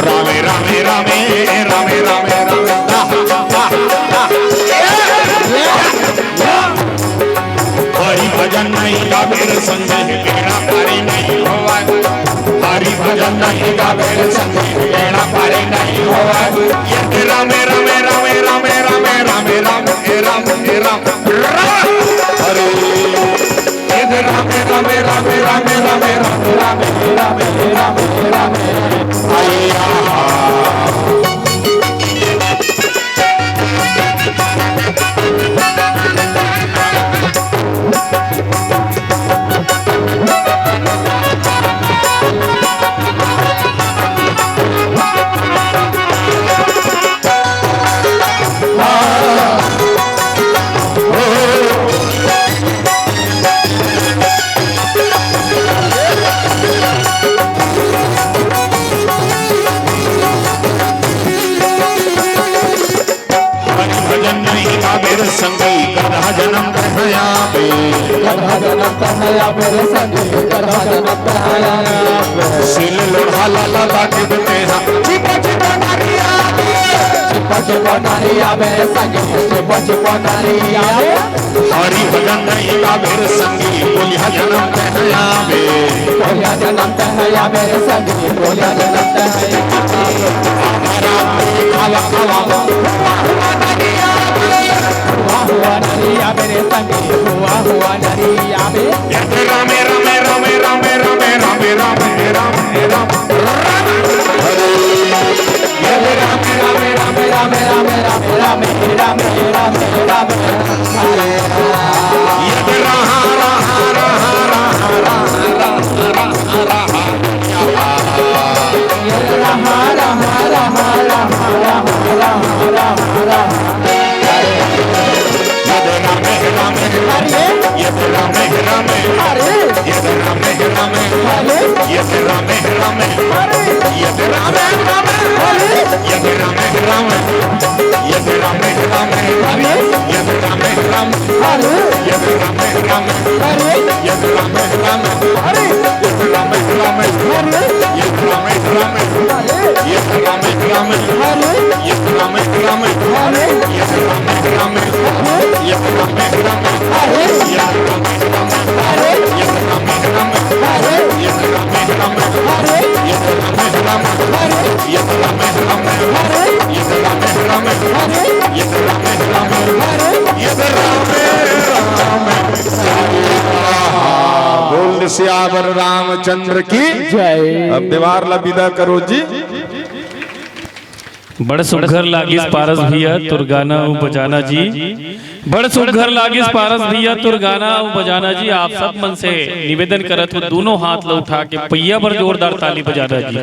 रामे, रामे, रामे, रामे, रामे, रामे, रामे। हरि भजन नहीं गावे रे संगी, बेड़ा पारी नहीं होवाय। हरि भजन नहीं गावे रे संगी, बेड़ा पारी नहीं होवाय। ये रामे, रामे, रामे, रामे, रामे, रामे, राम, हे राम, हे राम, राम। हरे। ये रामे, रामे, रामे, रामे, रामे, राम, हे राम, हे राम, हे राम, हे राम। आया। हरि भजन नहीं गावे रे संगी, गधा जनम तहया बे। गधा जनम तहया बे रे संगी, गधा जनम तहया बे। सिल लोढ़ा लाला बाटे तेहा, चिपा चिपा नारिया बे। चिपा चिपा नारिया बे रे संगी, चिपा चिपा नारिया बे। हरि भजन नहीं गावे रे संगी, कोलिहा जनम तहया बे। कोलिहा जनम तहया बे रे संगी, कोलिहा जनम तहया बे। हमारा खावा खावा, हुआ हुआ नरिया बे। हुआ हुआ नरिया बे रे संगी, हुआ हुआ नरिया बे। ये रामे, रामे, रामे, रामे, रामे, रामे, राम, हे राम, हे राम, राम। हरे। ये तो राम है, राम है। अरे। ये तो राम है, राम है। अरे। ये तो राम है, राम है। अरे। ये तो राम है, राम है। अरे। ये तो राम है, राम है। अरे। ये तो राम है, राम है। ये तो राम है, राम है। अरे। ये तो राम है, राम है। अरे। ये तो राम है, राम है। अरे। ये तो राम है, राम है। अरे। ये तो राम है, राम है। अरे। ये तो राम है, राम है। अरे। ये तो राम है, राम है। अरे। ये तो राम है, राम है। अरे। ये तो राम है, राम है। अरे। ये तो राम है, राम है। अरे। ये तो राम है, राम है। अरे। ये तो राम है, राम है। अरे। ये तो राम है, राम है। अरे। ये तो राम है, राम है। अरे। ये तो राम है, राम है। अरे। ये तो राम है, राम है। अरे। ये तो राम है, राम है। अरे। ये तो राम है, राम है। बोल सियावर रामचंद्र की। जय। अब दीवार ला विदा करो जी। बड़ सुघर लागिस पारस भैया तोर गाना अउ बजाना जी। बड़ सुघर लागिस पारस भैया तोर गाना अउ बजाना जी। आप सब मन से निवेदन करत हो, दोनों हाथ ला उठा के पइया बर जोरदार ताली बजाना जी।